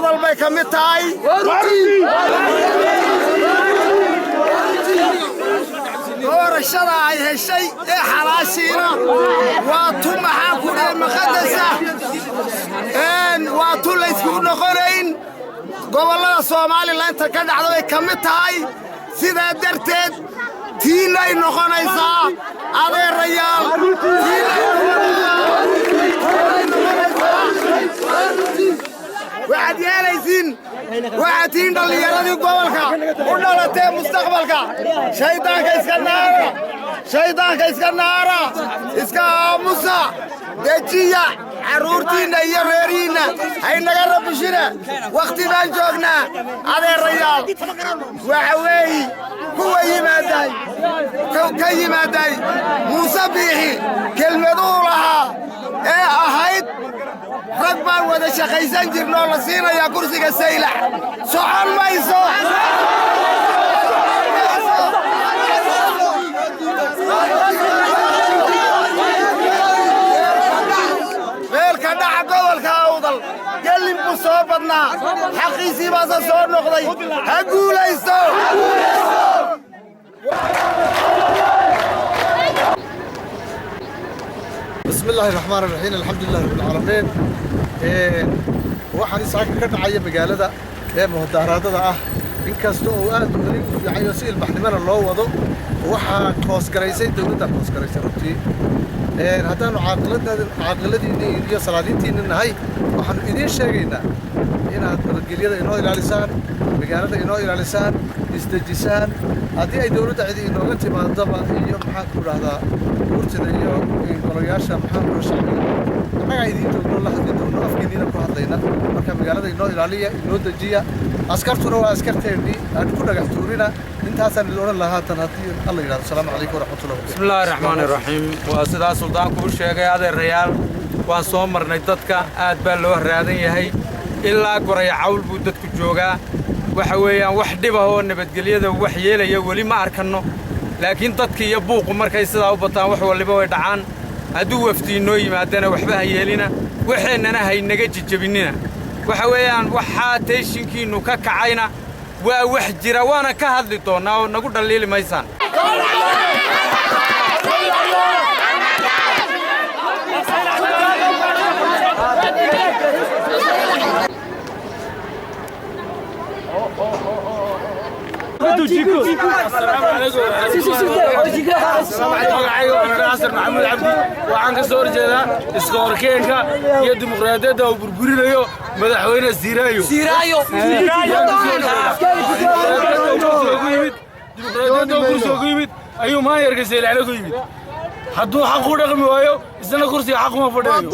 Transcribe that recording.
Awdal bay ka mid tahay. Doorashada ay heshay ee xalaashiina waa tu, maxaa ku dhahay, maqadasa, waa tu layskugu noqonayn. Gobollada Somalilan-ta ka dhacda bay ka mid tahay. Sidaa darteed tiinay noqonaysaa, adeerayaal, tiinay noqonaysaa. Waxaad yeelaysiin, waxaad tihiin dhallinyaradii gobolka u dhalatee mustaqbalka. Shayddaanka iska naara, shayddaanka iska naara, iska aamusa, dejiya carruurtiinna iyo reerihiinna. Haynaga rabishina, wakhti baan joognaa, adeerayaal. Waxa weeyi kuwa yimaadday ka yimaadday Muuse Biixi kelmaduu lahaa ee ahayd "rag baan wada shaqaysan jirnoo la siinayaa kursiga Saylac" socon mayso. Meelka dhaca gobolka Awdal gelin buu soo badnaa, xaqiisii baase soo noqday. Ha guulaysto. بسم الله الرحمن الرحيم، الحمد لله رب العالمين. Waxaan isaga ka dhacaya magaalada ee mudaaharaadada ah, inkasta oo aad weli u fiican oo si ilbaxnimana loo wado, waxaa koosgaraysay dowladda, koosgaraysay runtii. Haddaanu caaqiladiinni iyo salaadiintiinni nahay, waxaanu idiin sheegaynaa inaad nabadgelyada inoo ilaalisaan, magaalada inoo ilaalisaan, isdejisaan. Haddii ay dowladda cidi inooga timaadaba iyo, maxaan ku dhahdaa, murtida iyo golayaasha, maxaan ku shacbiga, annagaa idiin joogno, la hadli doono, afkiinniina ku hadlayna. Marka magaalada inoo ilaaliya, inoo dejiya. Askartuna waa askarteennii, aan ku dhagax tuurina. Intaasaan idin odhan lahaa tan haddii Alla yidhahdo. Asalaamu calaykum waraxmatullahi. Bismi illaahi raxmaani raxiim. Waa sidaa suldaanku u sheegay, adeerayaal. Waan soo marnay dadka, aad baa loo raadan yahay. Ilaa Goraya Cawl buu dadku joogaa. Waxa weeyaan wax dhibah oo nabadgelyada wax yeelaya weli ma arkanno, laakiin dadka iyo buuqu markay sidaa u bataan, wax walliba way dhacaan. Hadduu wafdi inoo yimaadana, waxba ha yeelina, waxeennana haynaga jejebinnina. Waxa weeyaan waxaa teeshinkiinnu ka kacayna waa wax jira, waana ka hadli doonnaa oo nagu dhalliili maysaan. Magacayga waa Xasan Maxamuud Cabdi. Waxaan ka soo horjeedaa iska horkeenka iyo dimuqraadiyadda uu burburinayo madaxweyne Siiraayo. Dimuqraadiyadda uu kursiga ku yimid ayuu maanyarka Seylacna ku yimid. Hadduu xaq u dhaqmi waayo, isna kursiga xaq uma fadhiyayo.